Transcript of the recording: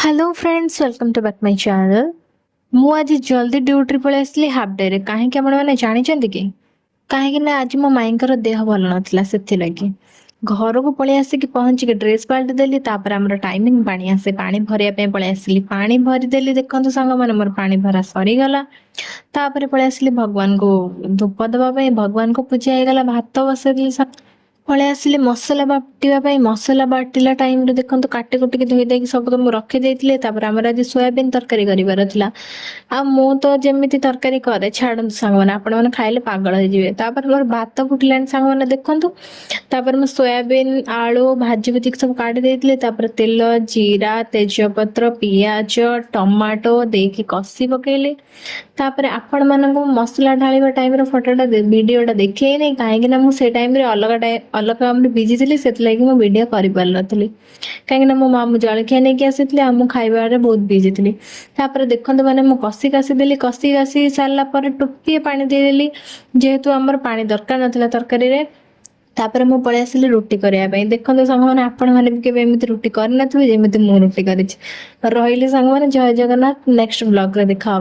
Hello friends, welcome to back my channel. ମୁଁ ଆଜି ଜଲ୍ଦି ଡ୍ୟୁଟିରେ ପଳେଇ ଆସିଲି ହାଫ୍ ଡେରେ। କାହିଁକି ଆପଣମାନେ ଜାଣିଛନ୍ତି କି? କାହିଁକି ନା ଆଜି ମୋ ମାଇଙ୍କର ଦେହ ଭଲ ନଥିଲା, ସେଥିଲାଗି। ଘରକୁ ପଳେଇ ଆସିକି ପହଞ୍ଚିକି ଡ୍ରେସ୍ ପାଲଟି ଦେଲି। ତାପରେ ଆମର ଟାଇମିଂ ପାଣି ଆସେ, ପାଣି ଭରିବା ପାଇଁ ପଳେଇ ଆସିଲି। ପାଣି ଭରିଦେଲି। ଦେଖନ୍ତୁ ସାଙ୍ଗମାନେ, ମୋର ପାଣି ଭରା ସରିଗଲା। ତାପରେ ପଳେଇ ଆସିଲି ଭଗବାନଙ୍କୁ ଧୂପ ଦେବା ପାଇଁ। ଭଗବାନଙ୍କ ପୂଜା ହେଇଗଲା, ଭାତ ବସେଇଦେଲି। ପଳେଇ ଆସିଲି ମସଲା ବାଟିବା ପାଇଁ। ମସଲା ବାଟିଲା ଟାଇମରେ ଦେଖନ୍ତୁ, କାଟି କୁଟିକି ଧୋଇ ଦେଇକି ସବୁ ତ ମୁଁ ରଖିଦେଇଥିଲି। ତାପରେ ଆମର ଆଜି ସୋୟାବିନ୍ ତରକାରୀ କରିବାର ଥିଲା। ଆଉ ମୁଁ ତ ଯେମିତି ତରକାରୀ କରେ, ଛାଡ଼ନ୍ତୁ ସାଙ୍ଗମାନେ, ଆପଣମାନେ ଖାଇଲେ ପାଗଳ ହେଇଯିବେ। ତାପରେ ମୋର ଭାତ ଫୁଟିଲାଣି ସାଙ୍ଗମାନେ, ଦେଖନ୍ତୁ। ତାପରେ ମୁଁ ସୋୟାବିନ୍, ଆଳୁ ଭାଜି ଭୁଜିକି ସବୁ କାଟି ଦେଇଥିଲି। ତାପରେ ତେଲ, ଜିରା, ତେଜପତ୍ର, ପିଆଜ, ଟମାଟୋ ଦେଇକି କଷି ପକେଇଲି। ତାପରେ ଆପଣମାନଙ୍କୁ ମସଲା ଢାଳିବା ଟାଇମର ଫଟୋଟା, ଭିଡ଼ିଓଟା ଦେଖେଇନି, କାହିଁକି ନା ମୁଁ ସେ ଟାଇମରେ ଅଲଗା କାମରେ ବିଜି ଥିଲି। ସେଥିଲାଗି ମୁଁ ଭିଡ଼ିଓ କରିପାରିନଥିଲି, କାହିଁକି ନା ମୋ ମାମୁଁ ଜଳଖିଆ ନେଇକି ଆସିଥିଲେ ଆଉ ମୁଁ ଖାଇବାରେ ବହୁତ ବିଜି ଥିଲି। ତାପରେ ଦେଖନ୍ତୁ ମାନେ, ମୁଁ କଷି କାସି ଦେଲି। କଷି କାସି ସାରିଲା ପରେ ଟୋପିଏ ପାଣି ଦେଇଦେଲି, ଯେହେତୁ ଆମର ପାଣି ଦରକାର ନଥିଲା ତରକାରୀରେ। ତାପରେ ମୁଁ ପଳେଇ ଆସିଲି ରୁଟି କରିବା ପାଇଁ। ଦେଖନ୍ତୁ ସାଙ୍ଗମାନେ, ଆପଣମାନେ ବି କେବେ ଏମିତି ରୁଟି କରିନଥିବେ, ଯେମିତି ମୁଁ ରୁଟି କରିଛି। ରହିଲି ସାଙ୍ଗମାନେ, ଜୟ ଜଗନ୍ନାଥ। ନେକ୍ସଟ ବ୍ଲଗରେ ଦେଖା ହବ।